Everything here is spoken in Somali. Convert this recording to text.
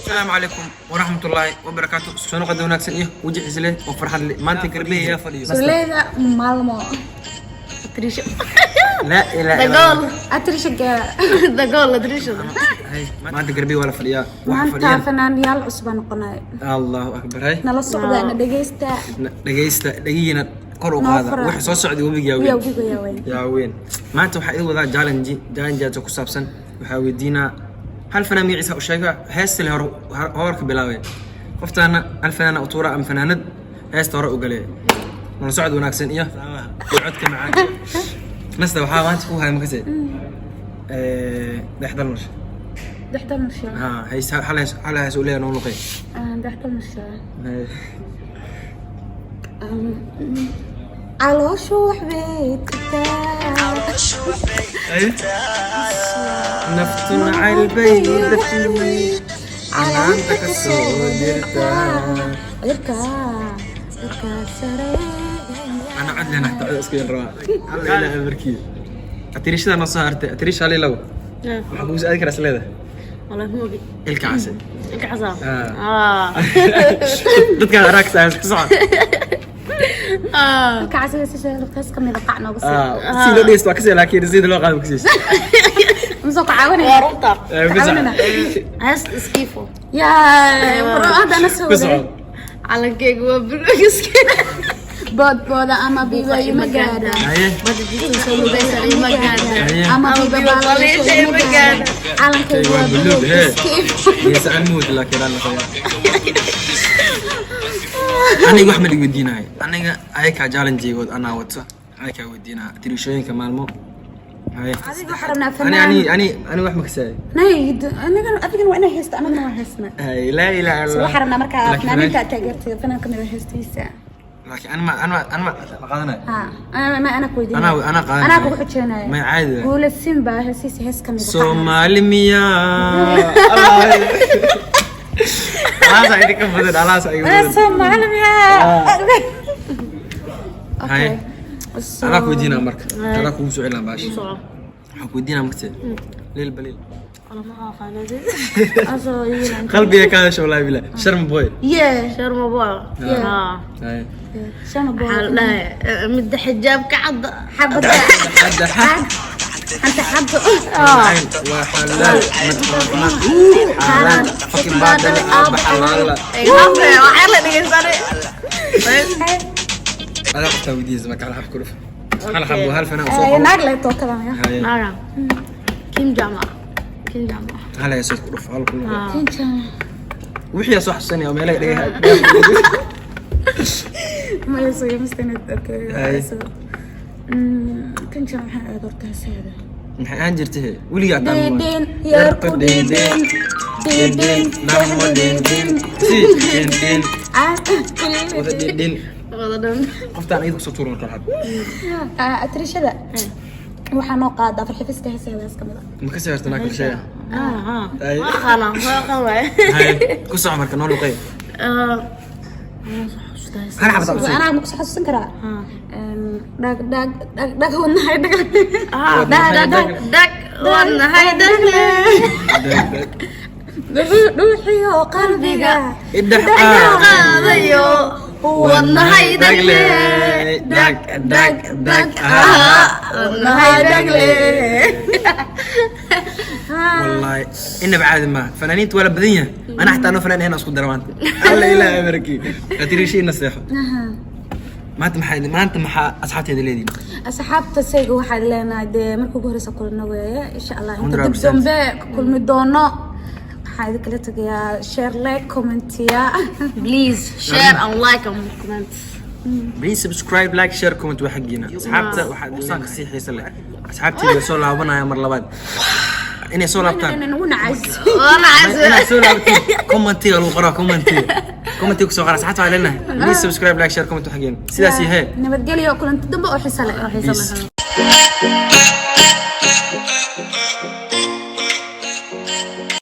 Asalaamu calaykum waraxmatullaahi wabarakaatu. Soo noqoda wanaagsan iyo weji xiise leh oo farxad leh. Maanta garbeey ayaa fadhiyo. Suleyda Malmo. Atrisha. Laa ilaaha The illa goal. Atrisha gaa. The goal, Atrisha. Hay, maanta garbeey waa la fadhiyaa. Waxa Maanta fadhiyaan fanaanyaal cusub baan noqonay. Allahu akbar, hay. Nala socda, na dhegeysta. Dhegeysta, dhegihiina kor u Noo qaada. fura. Waxa soo socday webiga yaa Wiya weyn. wiga yaa weyn. Yaa weyn. Maanta waxaa idin wadaa challenge, challenge ku saabsan waxaa weydiinaa hal fanaan magaciisa u sheega, heesta le hor horka bilaabay. Qoftaana hal fanaana u tuura ama fanaanad heesta hore u galee. Nala socod wanaagsan iyo codka macaan. Nasta waxaa maanta ku haya makase dhexdal marshe. Dhexdal marshe. Ha, hees, hal hees, hal hees u leeyahay noo luqay. Dhexdal marshe. Calooshu wax bay tirtaa. Naftu nacayl bay dafni canaanta ka soo dirtaa. Cirka, cirka sare. Ana cod lena xataa cod iska yar rabaa. Alla ilaahay markii atirishada noo soo hartay, atirish hal iyo labo. Waxaa kugu soo aadi karaa isleedahay. Wallahi ma ogi. Ilka case. Ilka casa. Ah. Ah. Dadkaan araagtaa ku socon. Ah. Ilka casiga si sheegay ka mid ah qac nooga sii. Ah, si loo dhegeysto waa kasii, laakiin sida loo qaado kasiis. Masoo ka caawinaya. Waa runta. Ku socon. Hees iskiifo. Yaa, bro, hadda ana soo Ku waday. socon. Calankeyga waa buluug iskiifo. Bood booda ama biiba ima gaadha. Haye. Ima gaadha. Haye. Ama biiba baalisha ima gaadha. Calankaygu waa waa buluug, buluug hee. iskiifo. Yes, aan mood laakiin aan laqaya. Aniga wax ma dhig weydiinayo. Aniga ayakaa challenge-good anaa wato. Ayakaa weydiinaa tirishooyinka maalmo. Haye. Adiga waxaa rabnaa Ani fanaan. ani wax ma kasaayo. Nay, anigana adigana waa inaa heesta, anagana waa heesna. Hay, laa ilaaha So illa. waxaa rabnaa markaa Laakiin fanaaniinta aad taageertay fanaan kamid ah heestiisa. Laakiin ani ma qaadanayo. Ha, ana ku weydiinaya. Anaa qaadanaya. Anaa kugu xujeenaya. Ma caadi ah. Guula Simba heestiisa hees kamid ah. Soomaali miyaa? Alaasa idinka badan, alaasa iga badan. Soomaali miyaa? Haye. Okay. Anaa ku weydiinaa marka. Anaa kugu soo celinaa baashi. Soco. Waxaan ku weydiinaa marka Lil Baliil. Wala ma aqaanade. Asoo iilan. Qalbiga ka hadasha, wallahi billah. Sharma Boy. Yeah. Sharma Boy. Yeah. Ah. Haye. Sharma Boy. Waxaa la dhahay midda xijaabka cadda. Xabada. Hadda ha. Anta xabdo. Waa xalaal madma xaaraan fucking baadale aaba xalaala. Waxaa la dhegeysanay. Adaa qoftaa weydiinaysa marka hal xab ku dhuf. Hal xab waa hal fanaan soo qabo. Naag leh tookada ya. Haye. Naga. Kim Jama. Kim Jama. Hal heesood ku dhuf, hal ku dhuf. Ah. Kinjan. Wixii aa soo xasuusanaya oo meelaha dhagaha. Ma soo mistanad, okay. Haye. Kinjan waxaan aad horta heesaheeda. Maxay ahaan jirtay he? Weligaa taa. Dhidhin yar ku dhidhin. Dhidhin Namo dhidhin. Si dhidhin. Wada dhidhin. Wada dhan. Qoftaan iyada kusoo tuuro marka hal xab. Atrishada waxaa noo qaadaa farxifiska heesaheeda hees kamid ah. Ma ka soo naag sheega? Ah. Haye. Waa aqaanaa, waa aqaan waaye. Haye. Ku soco marka noo luqay. Ah. Waan soo xasuustaa heesta. Hal xabad aa Anaa ma kusoo xasuusan karaa? Ah. Dhag dhag dhag dhag wadnahay dhag. Ah, Dhag dhag dhag wadnahay dhagle. Dhuuxiyo qalbiga. Idhax Qaadayo wadnahay dhagle. Dhag dhag dhag. Ah, wadnahay dhagle. Wallahi inaba caadi maaha, fanaaniinta waa la badan yahay. Ana xataa noo fanaan ahayn isku dara maanta. Alla ilaahay barki atirishi naseexo. Maanta maxaa asxaabteeda leediin? Asxaabta sayga waxaad leenahay dee marka ugu horeysa kulano weeye, insha Allah inta dib 100%. dambe ku kulmi doono. Waxaa idinkala tegayaa share, like, commentiya. Please share and like and comment. Please subscribe, like, share, comment waa xaggiina. Asxaabta waxaa usaan kasii xiisa leh, asxaabteeda way soo laabanaya mar labaad inay soo laabtaan. Nagu nacays. Waa Inaad soo laabatiin commentiga lagu qoraa, commentiga kusoo qora. Asxaabta waxaa leenahay please subscribe, like, share, comment waa xaggiina. Sidaas yahe. Nabadgelyo, kulanti dambe oo xiisa leh. Peace.